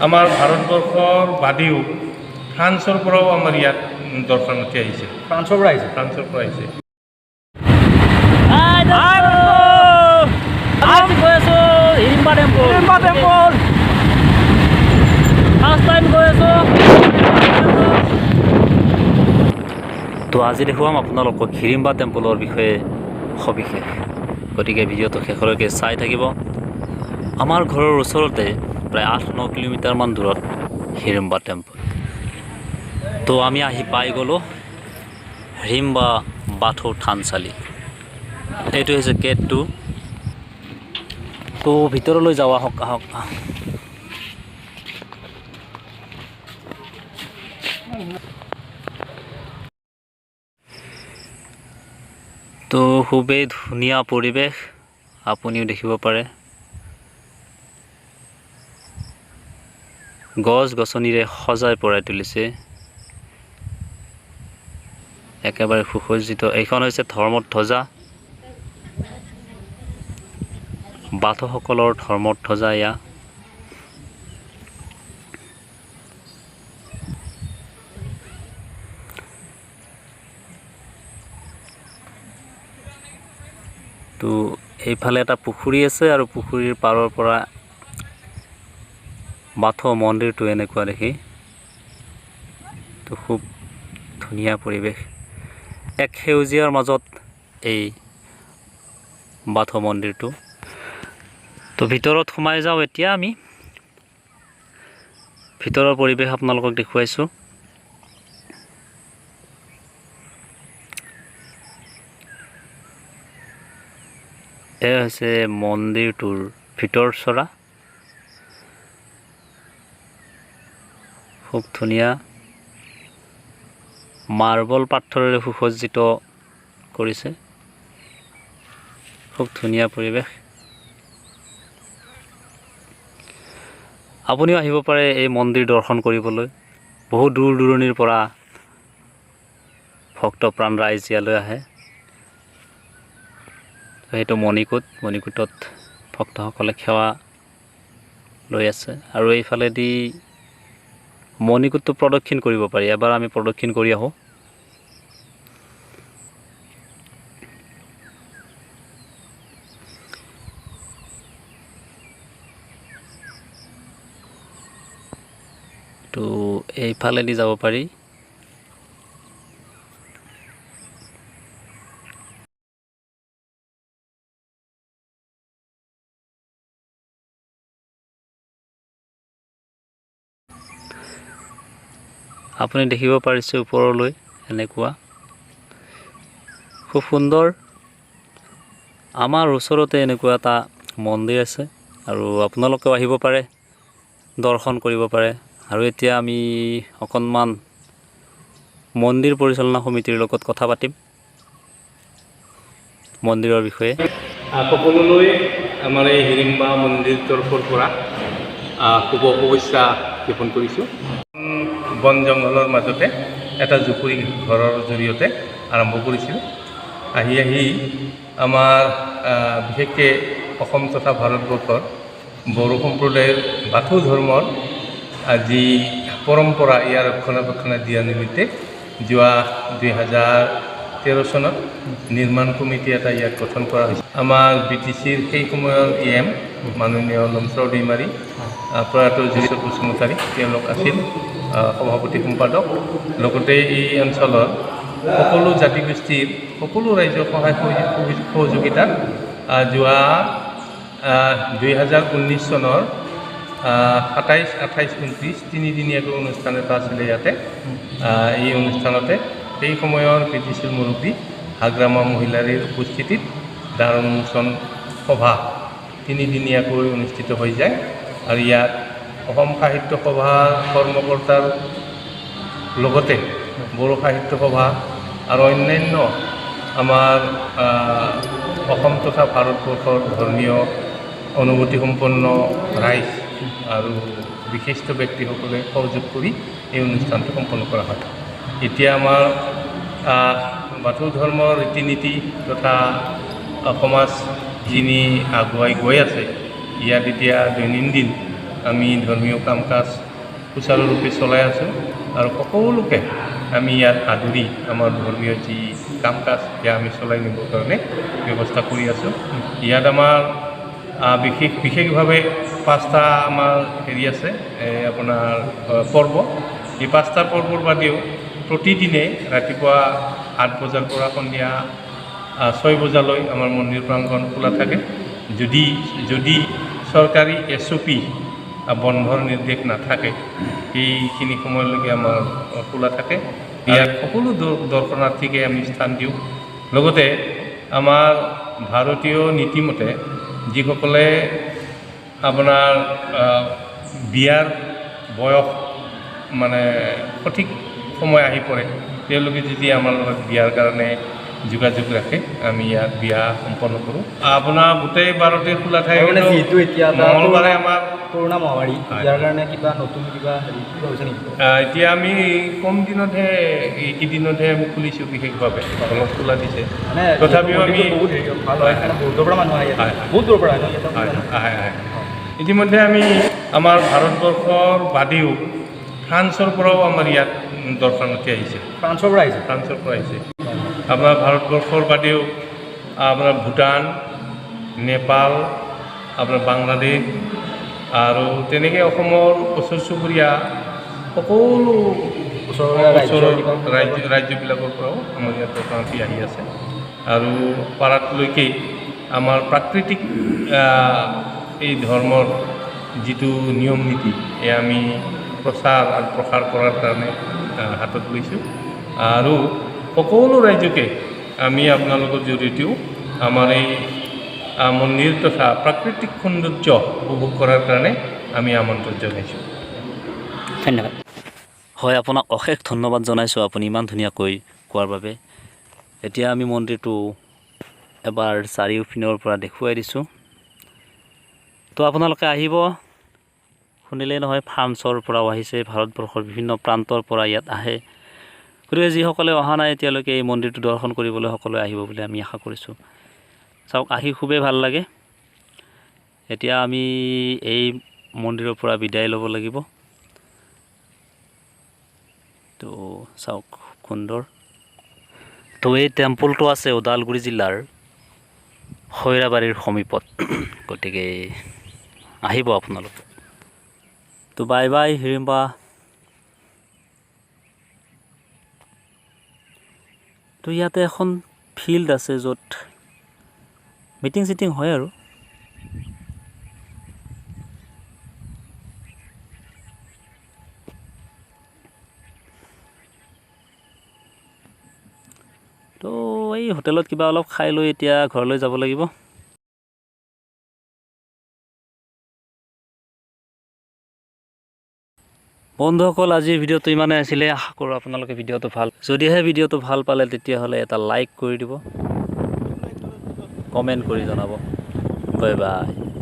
আমাৰ ভাৰতবৰ্ষৰ বাদেও ফ্ৰান্সৰ পৰাও আমাৰ ইয়াত দৰ্শনাৰ্থী আহিছে। ফ্ৰান্সৰ পৰা আহিছে? ফ্ৰান্সৰ পৰা আহিছে। হাই আমি গৈ আছো Hidimba temple. Hidimba temple. First time গৈ আছো। তো আজি দেখুৱাম আপোনালোকক হিৰিম্বা টেম্পলৰ বিষয়ে সবিশেষ। গতিকে ভিডিঅ'টো শেষলৈকে চাই থাকিব। আমাৰ ঘৰৰ ওচৰতে প্ৰায় 8-9 কিলোমিটাৰমান দূৰত হিৰিম্বা টেম্পল। তো আমি আহি পাই গ'লোঁ হিৰিম্বা বাথৌ থানচালি। এইটো হৈছে গেটটো। তো ভিতৰলৈ যাওঁ আহক, আহক। তো খুবেই ধুনীয়া পৰিৱেশ, আপুনিও দেখিব পাৰে। গছ গছনিৰে সজাই পৰাই তুলিছে, একেবাৰে সুসজ্জিত। এইখন হৈছে ধৰ্মধ্বজা, বাথৌসকলৰ ধৰ্মধ্বজা এয়া। তো এইফালে এটা পুখুৰী আছে আৰু পুখুৰীৰ পাৰৰ পৰা বাথৌ মন্দিৰটো এনেকুৱা দেখি। তো খুব ধুনীয়া পৰিৱেশ, এক সেউজীয়াৰ মাজত এই বাথৌ মন্দিৰটো। তো ভিতৰত সোমাই যাওঁ এতিয়া আমি। ভিতৰৰ পৰিৱেশ আপোনালোকক দেখুৱাইছোঁ। এয়া হৈছে মন্দিৰটোৰ ভিতৰ চৰা। খুব ধুনীয়া মাৰ্বল পাথৰেৰে সুসজ্জিত কৰিছে। খুব ধুনীয়া পৰিৱেশ। আপুনিও আহিব পাৰে এই মন্দিৰ দৰ্শন কৰিবলৈ। বহু দূৰ দূৰণিৰ পৰা ভক্তপ্ৰাণ ৰাইজ ইয়ালৈ আহে। সেইটো মণিকূট। মণিকূটত ভক্তসকলে সেৱা লৈ আছে আৰু এইফালেদি মণিকূটটো প্ৰদক্ষিণ কৰিব পাৰি। এবাৰ আমি প্ৰদক্ষিণ কৰি আহোঁ। তো এইফালেদি যাব পাৰি। আপুনি দেখিব পাৰিছে ওপৰলৈ এনেকুৱা খুব সুন্দৰ। আমাৰ ওচৰতে এনেকুৱা এটা মন্দিৰ আছে আৰু আপোনালোকেও আহিব পাৰে, দৰ্শন কৰিব পাৰে। আৰু এতিয়া আমি অকণমান মন্দিৰ পৰিচালনা সমিতিৰ লগত কথা পাতিম মন্দিৰৰ বিষয়ে। সকলোলৈ আমাৰ এই হিৰিম্বা মন্দিৰ তৰফৰ পৰা শুভ শুভেচ্ছা জ্ঞাপন কৰিছোঁ। বন জংঘলৰ মাজতে এটা জুপুৰি ঘৰৰ জৰিয়তে আৰম্ভ কৰিছিলোঁ। আহি আহি আমাৰ বিশেষকৈ অসম তথা ভাৰতবৰ্ষৰ বড়ো সম্প্ৰদায়ৰ বাথৌ ধৰ্মৰ যি পৰম্পৰা, ইয়াৰ ৰক্ষণাবেক্ষণ দিয়াৰ নিমিত্তে যোৱা 2013 চনত নিৰ্মাণ কমিটি এটা ইয়াত গঠন কৰা হৈছে। আমাৰ বিটিচিৰ সেই সময়ৰ ইএম মাননীয় লমচাও দৈমাৰী, প্ৰয়াত জুৰিশ্বৰ বসুমতাৰী, তেওঁলোক আছিল সভাপতি সম্পাদক। লগতে এই অঞ্চলৰ সকলো জাতি গোষ্ঠীৰ সকলো ৰাইজৰ সহায় সহযোগিতাত যোৱা 2019 চনৰ 27, 28, 29 তিনিদিনীয়াকৈ অনুষ্ঠান এটা আছিলে ইয়াতে। এই অনুষ্ঠানতে সেই সময়ৰ বিটিচিৰ মুৰব্বী হাগ্ৰামা মহিলাৰীৰ উপস্থিতিত দ্বাৰ উন্মোচন সভা তিনিদিনীয়াকৈ অনুষ্ঠিত হৈ যায়। আৰু ইয়াত অসম সাহিত্য সভাৰ কৰ্মকৰ্তাৰ লগতে বড়ো সাহিত্য সভা আৰু অন্যান্য আমাৰ অসম তথা ভাৰতবৰ্ষৰ ধৰ্মীয় অনুভূতিসম্পন্ন ৰাইজ আৰু বিশিষ্ট ব্যক্তিসকলে সহযোগ কৰি এই অনুষ্ঠানটো সম্পন্ন কৰা হয়। এতিয়া আমাৰ বাথৌ ধৰ্মৰ ৰীতি নীতি তথা সমাজ যিনি আগুৱাই গৈ আছে, ইয়াত এতিয়া দৈনন্দিন আমি ধৰ্মীয় কাম কাজ সুচাৰুৰূপে চলাই আছোঁ আৰু সকলোকে আমি ইয়াত আদৰি আমাৰ ধৰ্মীয় যি কাম কাজ সেয়া আমি চলাই নিবৰ কাৰণে ব্যৱস্থা কৰি আছোঁ। ইয়াত আমাৰ বিশেষভাৱে পাঁচটা আমাৰ হেৰি আছে, এই আপোনাৰ পৰ্ব। এই পাঁচটা পৰ্বৰ বাদেও প্ৰতিদিনে ৰাতিপুৱা 8 বজাৰ পৰা সন্ধিয়া 6 বজালৈ আমাৰ মন্দিৰ প্ৰাংগণ খোলা থাকে। যদি চৰকাৰী SOP বন্ধৰ নিৰ্দেশ নাথাকে, সেইখিনি সময়লৈকে আমাৰ খোলা থাকে। ইয়াত সকলো দৰ্শনাৰ্থীকে আমি স্থান দিওঁ। লগতে আমাৰ ভাৰতীয় নীতিমতে যিসকলে আপোনাৰ বিয়াৰ বয়স মানে সঠিক সময় আহি পৰে, তেওঁলোকে যদি আমাৰ লগত বিয়াৰ কাৰণে যোগাযোগ ৰাখে, আমি ইয়াত বিয়া সম্পন্ন কৰোঁ। আপোনাৰ গোটেই বাৰতে খোলা থাকে। আৰু মানে কিন্তু যিহেতু এতিয়া এটা মঙলবাৰে আমাৰ কৰোণা মহামাৰী, হয়। ইয়াৰ কাৰণে কিবা নতুন কিবা হেৰি কিবা হৈছে নেকি? এতিয়া আমি কম দিনতহে, এইকেইদিনতহে আমি খুলিছোঁ, বিশেষভাৱে অলপ খোলা দিছে। মানে তথাপিও আমি মন্দিৰটো বহুত হেৰি ভাল হয়, কাৰণে বহুত দূৰৰ পৰা মানুহ আহে ইয়াতে। হয়, হয়। বহুত দূৰৰ পৰা আহে ন ইয়াতে? হয়, হয়, হয়। ইতিমধ্যে আমি আমাৰ ভাৰতবৰ্ষৰ বাদেও ফ্ৰান্সৰ পৰাও আমাৰ ইয়াত দৰ্শনাৰ্থী আহিছে। ফ্ৰান্সৰ পৰা আহিছে? ফ্ৰান্সৰ পৰা আহিছে। আপোনাৰ ভাৰতবৰ্ষৰ বাদেও আপোনাৰ ভূটান, নেপাল, আপোনাৰ বাংলাদেশ আৰু তেনেকৈ অসমৰ ওচৰ চুবুৰীয়া সকলো ওচৰৰ ৰাজ্যৰ ওচৰৰ কিবা ৰাজ্যবিলাকৰ পৰাও আমাৰ ইয়াত দৰ্শনাৰ্থী আহি আছে। আৰু পাৰাতলৈকে আমাৰ প্ৰাকৃতিক এই ধৰ্মৰ যিটো নিয়ম নীতি, এয়া আমি প্ৰচাৰ আৰু প্ৰসাৰ কৰাৰ কাৰণে হাতত লৈছোঁ। আৰু সকলো ৰাইজকে আমি আপোনালোকৰ জৰিয়তেও আমাৰ এই মন্দিৰ তথা প্ৰাকৃতিক সৌন্দৰ্য উপভোগ কৰাৰ কাৰণে আমি আমন্ত্ৰণ জনাইছোঁ। ধন্যবাদ। হয়, আপোনাক অশেষ ধন্যবাদ জনাইছোঁ আপুনি ইমান ধুনীয়াকৈ কোৱাৰ বাবে। এতিয়া আমি মন্দিৰটো এবাৰ চাৰিওপিনৰ পৰা দেখুৱাই দিছোঁ। তো আপোনালোকে আহিব, শুনিলেই নহয়, ফ্ৰান্সৰ পৰাও আহিছে, ভাৰতবৰ্ষৰ বিভিন্ন প্ৰান্তৰ পৰা ইয়াত আহে। গতিকে যিসকলে অহা নাই এতিয়ালৈকে এই মন্দিৰটো দৰ্শন কৰিবলৈ সকলোৱে আহিব বুলি আমি আশা কৰিছোঁ। চাওক, আহি খুবেই ভাল লাগে। এতিয়া আমি এই মন্দিৰৰ পৰা বিদায় ল'ব লাগিব। তো চাওক, খুব সুন্দৰ। তো এই টেম্পলটো আছে ওদালগুৰি জিলাৰ খৈৰাবাৰীৰ সমীপত। গতিকে আহিব আপোনালোক। তো বাই বাই হিৰিম্বা। তো ইয়াতে এখন ফিল্ড আছে য'ত মিটিং চিটিং হয় আৰু। তো এই হোটেলত কিবা অলপ খাই লৈ এতিয়া ঘৰলৈ যাব লাগিব। বন্ধুসকল, আজিৰ ভিডিঅ'টো ইমানেই আছিলে। আশা কৰোঁ আপোনালোকে ভিডিঅ'টো ভাল, যদিহে ভিডিঅ'টো ভাল পালে তেতিয়াহ'লে এটা লাইক কৰি দিব, কমেণ্ট কৰি জনাব। Bye bye.